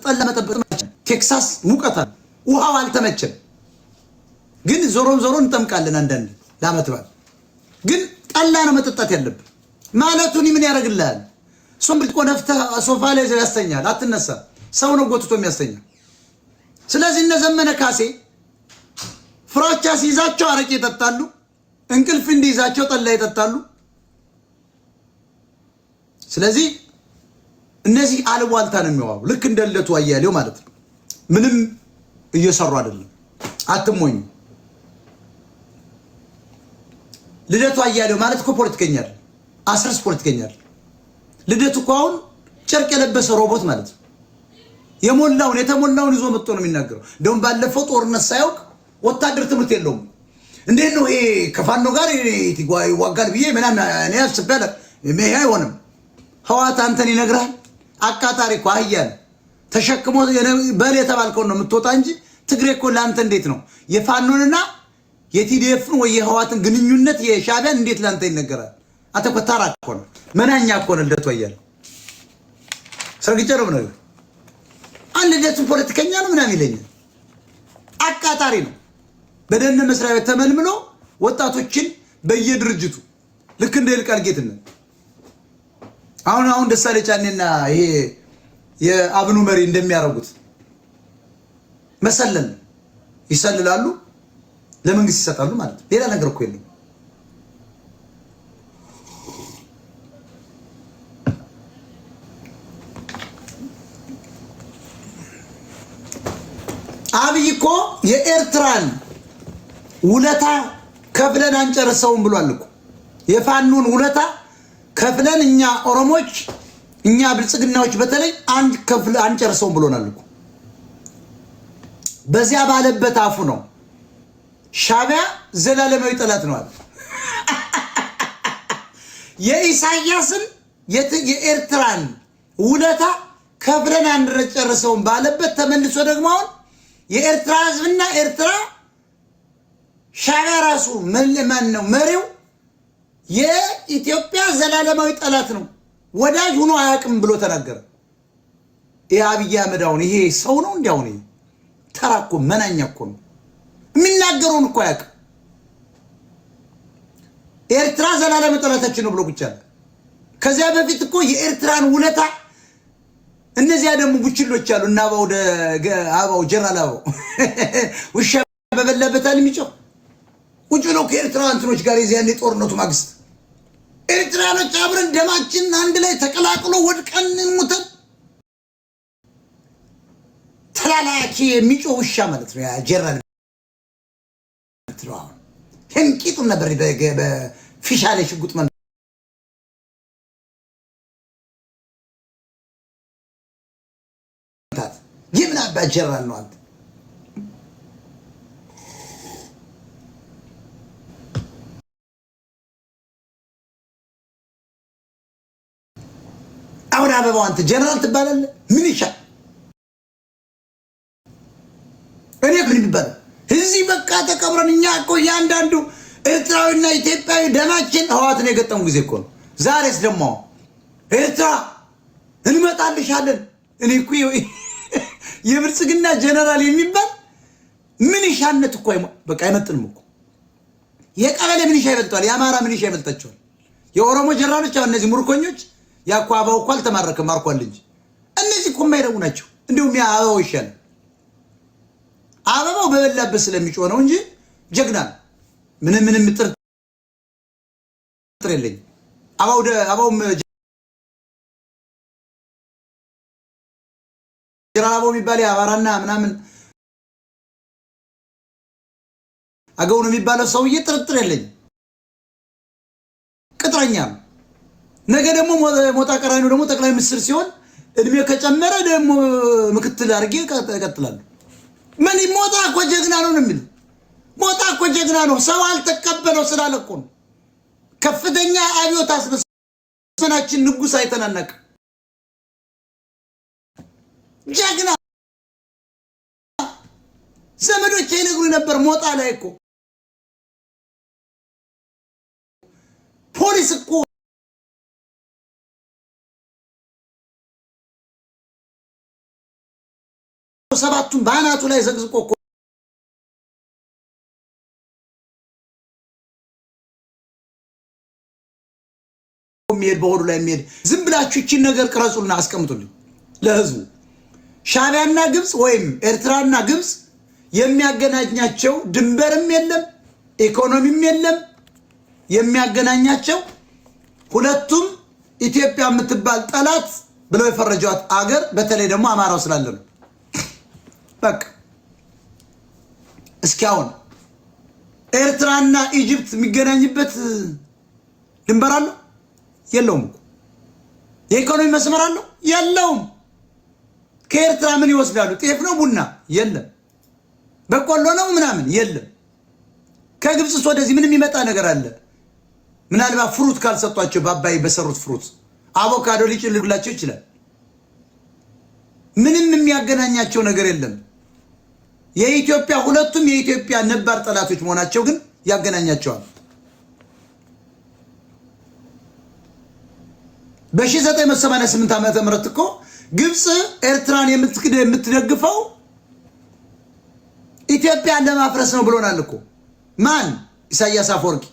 ጠላ መጠበቅ። ቴክሳስ ሙቀት አለ፣ ውሃው አልተመቸም። ግን ዞሮም ዞሮ እንጠምቃለን አንዳንድ ለዓመት በዓል። ግን ጠላ ነው መጠጣት ያለብን። ማለቱን ምን ያደርግልሃል? እሱም ብርጭቆ ነፍተህ ሶፋ ላይ ያስተኛል። አትነሳ። ሰው ነው ጎትቶ የሚያስተኛ። ስለዚህ እነ ዘመነ ካሴ ፍራቻ ሲይዛቸው አረቄ ይጠጣሉ። እንቅልፍ እንዲይዛቸው ጠላ ይጠጣሉ። ስለዚህ እነዚህ አልቧልታ ነው የሚዋሩ። ልክ እንደ ልደቱ አያሌው ማለት ነው። ምንም እየሰሩ አይደለም። አትሞኙ። ልደቱ አያሌው ማለት እኮ ፖለቲከኛ አይደል፣ አስረስ ፖለቲከኛ አይደል። ልደቱ እኮ አሁን ጨርቅ የለበሰ ሮቦት ማለት ነው። የሞላውን የተሞላውን ይዞ መጥቶ ነው የሚናገረው። እንደውም ባለፈው ጦርነት ሳያውቅ ወታደር ትምህርት የለውም። እንዴት ነው ይሄ ከፋኖ ጋር ይዋጋል ብዬ ምናምን እኔ አስቤ ይሄ አይሆንም። ህወሓት አንተን ይነግርሃል። አቃጣሪ እኮ አህያ ነው ተሸክሞ በል የተባልከውን ነው የምትወጣ እንጂ ትግሬ እኮ ለአንተ እንዴት ነው የፋኖንና የቲዲኤፍን ወይ የህወሓትን ግንኙነት የሻዕቢያን እንዴት ለአንተ ይነገራል? አንተ እኮ ተራ እኮ ነው፣ መናኛ እኮ ነው ልደቱ አያሌው። ሰርግጬ ነው የምነግርህ። አንድ ልደቱ ፖለቲከኛ ነው ምናምን ይለኛል። አቃጣሪ ነው። በደህንነት መስሪያ ቤት ተመልምሎ ወጣቶችን በየድርጅቱ ልክ እንደ ይልቃል ጌትነት አሁን አሁን ደሳለኝ ጫኔና ይሄ የአብኑ መሪ እንደሚያደርጉት መሰለል ይሰልላሉ፣ ለመንግስት ይሰጣሉ ማለት ነው። ሌላ ነገር እኮ የለም። አብይ እኮ የኤርትራን ውለታ ከፍለን አንጨርሰውም ብሏል እኮ። የፋኖን ውለታ ከፍለን እኛ ኦሮሞች፣ እኛ ብልጽግናዎች በተለይ አንድ ከፍለ አንጨርሰውም ብሎናል እኮ። በዚያ ባለበት አፉ ነው ሻዕቢያ ዘላለማዊ ጠላት ነው አለ። የኢሳያስን የኤርትራን ውለታ ከፍለን አንጨርሰውም ባለበት ተመልሶ ደግሞ አሁን የኤርትራ ህዝብና ኤርትራ ሻዕቢያ ራሱ ማን ነው መሪው የኢትዮጵያ ዘላለማዊ ጠላት ነው፣ ወዳጅ ሆኖ አያውቅም ብሎ ተናገረ። ይሄ አብይ አህመድ አሁን ይሄ ሰው ነው? እንዲ አሁን ተራ እኮ መናኛ እኮ ነው። የሚናገረውን እኮ አያውቅም። ኤርትራ ዘላለማዊ ጠላታችን ነው ብሎ ቁጭ አለ። ከዚያ በፊት እኮ የኤርትራን ውለታ እነዚያ ደግሞ ቡችሎች አሉ እና አበባው አበባው ጀነራል አበባው ውሻ በበላበታል የሚጮህ ቁጭ ብለው ከኤርትራ እንትኖች ጋር የዚያን የጦርነቱ ማግስት ኤርትራኖች አብረን ደማችን አንድ ላይ ተቀላቅሎ ወድቀን ሙተን ተላላኪ የሚጮህ ውሻ ማለት ነው። ያ ጀነራል የምትለው አሁን ህንቂጡን ነበር በፊሻ ላይ ሽጉጥ መምታት። የምን አባት ጀነራል ነው አንተ? አሁን አበባው አንተ ጀነራል ትባላለህ? ምን ይሻል? እኔ ምን ይባላል እዚህ በቃ ተቀብረን እኛ እኮ እያንዳንዱ ኤርትራዊና ኢትዮጵያዊ ደማችን ህወሓትን የገጠሙ ጊዜ እኮ ነው። ዛሬስ ደግሞ ኤርትራ እንመጣልሻለን። እኔ እኮ የብልጽግና ጀነራል የሚባል ምንሻነት እኮ በቃ አይመጥንም እኮ። የቀበሌ ምንሻ ይበልጠዋል፣ የአማራ ምንሻ ይበልጣቸዋል። የኦሮሞ ጀነራሎች አሁን እነዚህ ምርኮኞች ያኮ አበባው እኮ አልተማረክም ማርኳል እንጂ እነዚህ እኮ የማይረቡ ናቸው። እንዲሁም ያ አበባው ይሻላል። አበባው በበላበት ስለሚጮህ ነው እንጂ ጀግና ነው። ምንም ምንም ጥርጥር የለኝም። አበባው አበባውም ጀነራል አበባው የሚባል የአማራና ምናምን አገው ነው የሚባለው ሰውዬ ጥርጥር የለኝም። ቅጥረኛ ነው። ነገ ደግሞ ሞጣ ቀራኒዮ ደግሞ ጠቅላይ ሚኒስትር ሲሆን እድሜ ከጨመረ ደግሞ ምክትል አድርጌ እቀጥላለሁ። ምን ሞጣ እኮ ጀግና ነው ነው የሚል ሞጣ እኮ ጀግና ነው። ሰው አልተቀበለው ስላለ እኮ ነው። ከፍተኛ አብዮት አስመሰናችን ንጉስ አይተናነቅ ጀግና ዘመዶች ይነግሩ ነበር። ሞጣ ላይ እኮ ፖሊስ እኮ ሰባቱን በአናቱ ላይ ዘቅዝቆ እኮ የሚሄድ በሆዱ ላይ የሚሄድ ዝም ብላችሁ ይቺን ነገር ቅረጹልና አስቀምጡልኝ ለህዝቡ። ሻዕቢያና ግብፅ ወይም ኤርትራና ግብፅ የሚያገናኛቸው ድንበርም የለም ኢኮኖሚም የለም። የሚያገናኛቸው ሁለቱም ኢትዮጵያ የምትባል ጠላት ብለው የፈረጇት አገር በተለይ ደግሞ አማራው ስላለ ነው። በቃ እስኪ አሁን ኤርትራና Egypt የሚገናኝበት ድንበር አለው? የለውም እኮ። የኢኮኖሚ መስመር አለው? የለውም። ከኤርትራ ምን ይወስዳሉ? ጤፍ ነው ቡና? የለም። በቆሎ ነው ምናምን? የለም። ከግብፅስ ወደዚህ ምን የሚመጣ ነገር አለ? ምናልባት fruit ካልሰጧቸው በአባይ በሰሩት fruit አቮካዶ ሊጭልላቸው ይችላል። ምንም የሚያገናኛቸው ነገር የለም። የኢትዮጵያ ሁለቱም የኢትዮጵያ ነባር ጠላቶች መሆናቸው ግን ያገናኛቸዋል። በ1988 ዓመተ ምህረት እኮ ግብፅ ኤርትራን የምትደግፈው ኢትዮጵያን ለማፍረስ ነው ብሎናል እኮ ማን? ኢሳያስ አፈወርቂ።